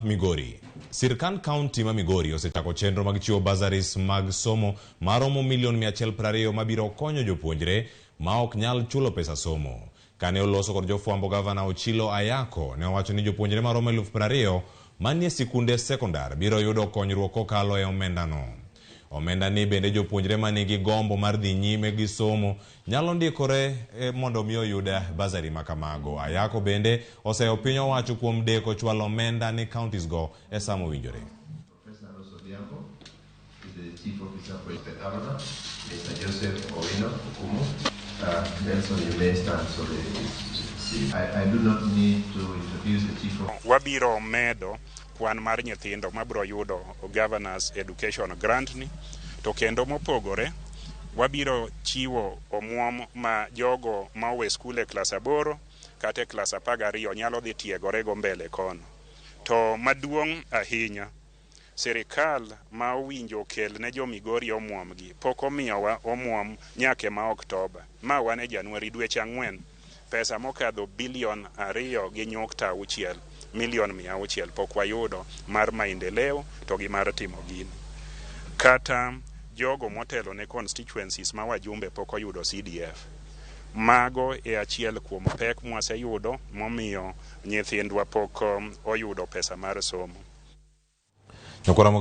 Migori. Sirkand kaunti ma Migori osechako chenro mag chiwo bursaries mag somo maromo milion 120 mabiro konyo jopuonjre ma ok nyal chulo pesa somo. Kane oloso kod jofwambo, Gavana Ochilo Ayako ne owacho ni jopuonjre maromo 20,000 manie sikunde sekondar biro yudo konyruok kokalo e omendano. Omenda ni bende jopuonjre manigi gombo mar dhi nyime gi somo nyalo ndikore mondo mi oyud bursary makamago. Ayako bende oseyo piny owacho kuom deko chwalo omenda ni counties go e sa mowinjore. Professor Rose Odhiambo is the Chief Officer for the Governor, Mr. Joseph Owino Okumu. Nelson, you may stand so they see. I do not need to introduce the Chief of Wabiro medo kwan mar nyithindo mabiro yudo Governors Education Grant ni, to kendo mopogore wabiro chiwo omuom ma jogo ma owe skul e klas 8 kata e klas 12 nyalo dhi tiegore go mbele kono. To maduong' ahinya, sirikal ma owinjo okel ne jo Migori omuom gi pok omiyowa omuom nyaka ma Oktoba, ma wan e Januari, dweche 4, pesa mokadho bilion 2.6 milion 600 pok wayudo mar maendeleo to gi mar timo gini. Kata jogo motelo ne constituencies ma wajumbe pok oyudo CDF. Mago e achiel kuom pek mwaseyudo momiyo nyithindwa pok oyudo pesa mar somo. Nyokwara.